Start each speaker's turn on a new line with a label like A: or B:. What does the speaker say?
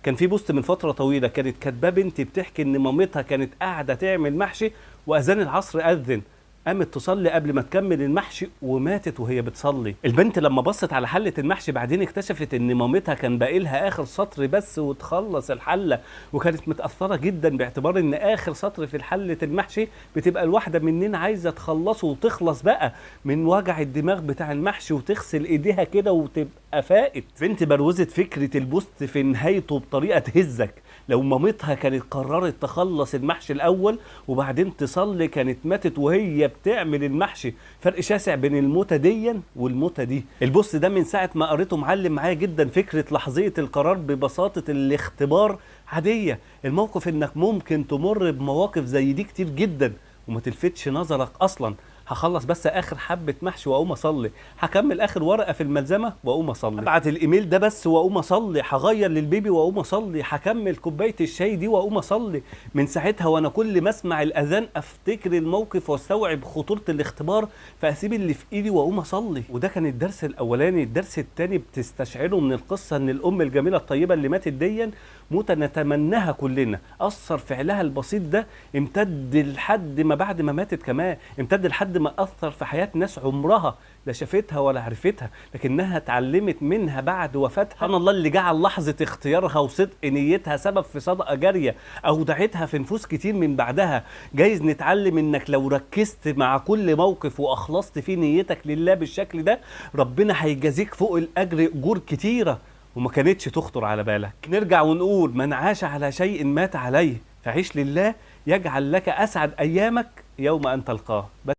A: كان في post من فترة طويلة كانت كاتباه بنتي بتحكي ان مامتها كانت قاعدة تعمل محشي واذان العصر اذن، قامت تصلي قبل ما تكمل المحشي وماتت وهي بتصلي. البنت لما بصت على حلة المحشي بعدين اكتشفت ان مامتها كان باقي لها اخر سطر بس وتخلص الحلة، وكانت متأثرة جدا باعتبار ان اخر سطر في حلة المحشي بتبقى الواحدة مننا عايزة تخلصه وتخلص بقى من وجع الدماغ بتاع المحشي وتغسل ايديها كده وتبقى فائت. بنت بروزت فكرة ال post في نهايته بطريقة تهزك. لو مامتها كانت قررت تخلص المحشي الاول وبعدين تصلي كانت ماتت وهي بتعمل المحشي. فرق شاسع بين الموتة ديا والموتة دي. ال post ده من ساعة ما قريته معلم معايا جدا فكرة لحظية القرار ببساطة الاختبار عادية. الموقف انك ممكن تمر بمواقف زي دي كتير جدا وما تلفتش نظرك اصلا. هخلص بس اخر حبة محشي واقوم اصلي، هكمل اخر ورقة في الملزمة واقوم اصلي، ابعت الايميل ده بس واقوم اصلي، هغير للبيبي واقوم اصلي، هكمل كوباية الشاي دي واقوم اصلي. من ساعتها وانا كل ما اسمع الاذان افتكر الموقف واستوعب خطورة الاختبار فاسيب اللي في ايدي واقوم اصلي. وده كان الدرس الاولاني. الدرس الثاني بتستشعره من القصة ان الام الجميلة الطيبة اللي ماتت ديا موتة نتمناها كلنا، اثر فعلها البسيط ده امتد لحد ما بعد ما ماتت، كمان امتد لحد ما اثر في حياة ناس عمرها لا شافتها ولا عرفتها، لكنها اتعلمت منها بعد وفاتها. سبحان الله اللي جعل لحظة اختيارها وصدق نيتها سبب في صدقه جارية اودعتها في نفوس كتير من بعدها. جايز نتعلم انك لو ركزت مع كل موقف واخلصت فيه نيتك لله بالشكل ده ربنا هيجازيك فوق الاجر اجور كتيرة وما كانتش تخطر على بالك. نرجع ونقول من عاش على شيء مات عليه، فعيش لله يجعل لك اسعد ايامك يوم ان تلقاه.